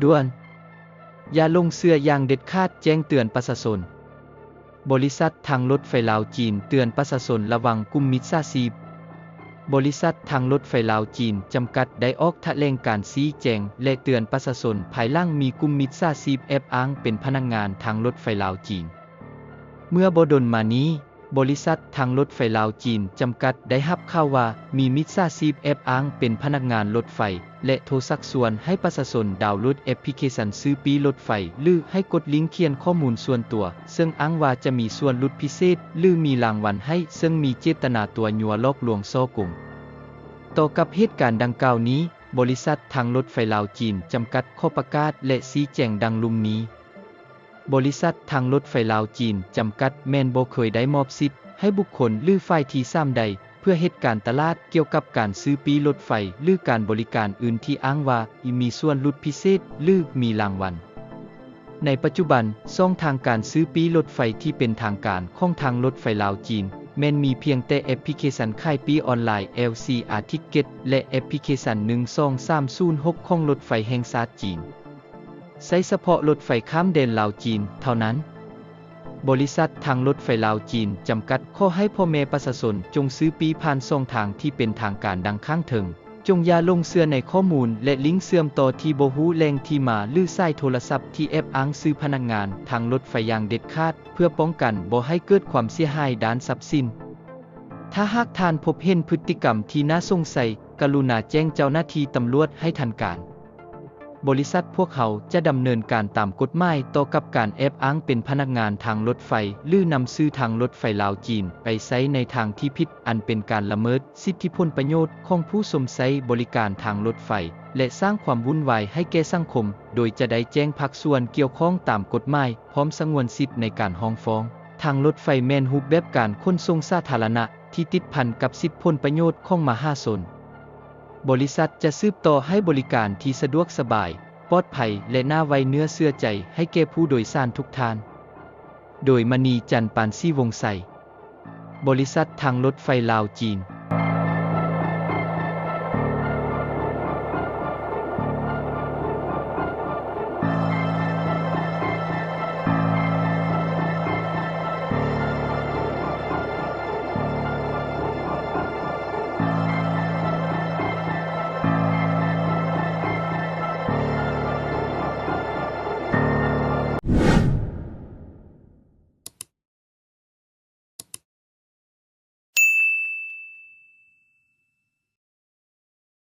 ດ່ວນ ຢ່າຫຼົງເຊື່ອຢ່າງເດັດຂາດ, ແຈ້ງເຕືອນປະຊາຊົນ. ບໍລິສັດທາງລົດໄຟລາວ-ຈີນ ເຕືອນປະຊາຊົນລະວັງກຸ່ມມິດສາຊີບ. ບໍລິສັດທາງລົດໄຟລາວ-ຈີນ ຈຳກັດ ໄດ້ອອກຖະແຫຼງການຊີ້ແຈງ ແລະ ເຕືອນປະຊາຊົນ ພາຍຫຼັງມີກຸ່ມມິດສາຊີບແອບອ້າງເປັນພະນັກງານທາງລົດໄຟລາວ-ຈີນ. ເມື່ອບໍ່ດົນມານີ້, ບໍລິສັດທາງລົດໄຟລາວ-ຈີນ ຈຳກັດ ໄດ້ຮັບຂ່າວວ່າ ມີມິດສາຊີບແອບອ້າງເປັນພະນັກງານລົດໄຟ ແລະ ໂທຊັກຊວນໃຫ້ປະຊາຊົນດາວໂຫຼດແອັບພລິເຄຊັນຊື້ປີ້ລົດໄຟ ຫຼື ໃຫ້ກົດລິ້ງຂຽນຂໍ້ມູນສ່ວນຕົວ, ເຊິ່ງອ້າງວ່າຈະມີສ່ວນຫຼຸດພິເສດ ຫຼື ມີລາງວັນໃຫ້, ເຊິ່ງມີເຈດຕະນາຕົວະຍົວະຫຼອກລວງສໍ້ໂກງ. ຕໍ່ກັບເຫດການດັ່ງກ່າວນີ້, ບໍລິສັດທາງລົດໄຟລາວ-ຈີນ ຈຳກັດ ຂໍປະກາດ ແລະ ຊີ້ແຈງດັ່ງລຸ່ມນີ້. ບໍລິສັດທາງລົດໄຟລາວ-ຈີນ ຈຳກັດ ແມ່ນບໍ່ເຄີຍໄດ້ມອບສິດໃຫ້ບຸກຄົນ ຫຼື ຝ່າຍທີສາມໃດ ເພື່ອເຮັດການຕະຫຼາດກ່ຽວກັບການຊື້ປີ້ລົດໄຟ ຫຼື ການບໍລິການອື່ນທີ່ອ້າງວ່າມີສ່ວນຫຼຸດພິເສດ ຫຼື ມີລາງວັນ. ໃນປັດຈຸບັນ, ຊ່ອງທາງການຊື້ປີ້ລົດໄຟທີ່ເປັນທາງການຂອງທາງລົດໄຟລາວ-ຈີນ ແມ່ນມີພຽງແຕ່ແອັບພລິເຄຊັນຂາຍປີ້ອອນລາຍ ແອລຊີ ອາທິກເກັດ ແລະ ແອັບພລິເຄຊັນ ໜຶ່ງສອງສາມສູນຫົກ ຂອງລົດໄຟແຫ່ງຊາດຈີນ. ໃຊ້ສະເພາະລົດໄຟຂ້າມແດນລາວ-ຈີນເທົ່ານັ້ນ. ບໍລິສັດທາງລົດໄຟລາວ-ຈີນ ຈຳກັດ ຂໍໃຫ້ພໍ່ແມ່ປະຊາຊົນຈົ່ງຊື້ປີ້ຜ່ານຊ່ອງທາງທີ່ເປັນທາງການດັ່ງຂ້າງເທິງ, ຈົ່ງຢ່າຫຼົງເຊື່ອໃນຂໍ້ມູນ ແລະ ລິ້ງເຊື່ອມຕໍ່ທີ່ບໍ່ຮູ້ແຫຼ່ງທີ່ມາ ຫຼື ສາຍໂທລະສັບທີ່ແອບອ້າງຊື່ພະນັກງານທາງລົດໄຟຢ່າງເດັດຂາດ, ເພື່ອປ້ອງກັນບໍ່ໃຫ້ເກີດຄວາມເສຍຫາຍດ້ານຊັບສິນ. ຖ້າຫາກທ່ານພົບເຫັນພຶດຕິກຳທີ່ໜ້າສົງໄສ, ກະລຸນາແຈ້ງເຈົ້າໜ້າທີ່ຕຳຫຼວດໃຫ້ທັນການ. ບໍລິສັດພວກເຮົາຈະດຳເນີນການຕາມກົດໝາຍຕໍ່ກັບການແອບອ້າງເປັນພະນັກງານທາງລົດໄຟ ຫຼື ນຳຊື່ທາງລົດໄຟລາວ-ຈີນໄປໃຊ້ໃນທາງທີ່ຜິດ, ອັນເປັນການລະເມີດສິດທິຜົນປະໂຫຍດຂອງຜູ້ຊົມໃຊ້ບໍລິການທາງລົດໄຟ ແລະ ສ້າງຄວາມວຸ່ນວາຍໃຫ້ແກ່ສັງຄົມ, ໂດຍຈະໄດ້ແຈ້ງພາກສ່ວນກ່ຽວຂ້ອງຕາມກົດໝາຍ, ພ້ອມສະຫງວນສິດໃນການຮ້ອງຟ້ອງ. ທາງລົດໄຟແມ່ນຮູບແບບການຂົນສົ່ງສາທາລະນະທີ່ຕິດພັນກັບສິດຜົນປະໂຫຍດຂອງມະຫາຊົນ. ບໍລິສັດຈະສືບຕໍ່ໃຫ້ບໍລິການທີ່ສະດວກສະບາຍ, ປອດໄພ ແລະ ໜ້າໄວ້ເນື້ອເຊື່ອໃຈໃຫ້ແກ່ຜູ້ໂດຍສານທຸກທ່ານ. ໂດຍ ມະນີ ຈັນ ປານສີວົງໄຊ, ບໍລິສັດທາງລົດໄຟລາວ-ຈີນ.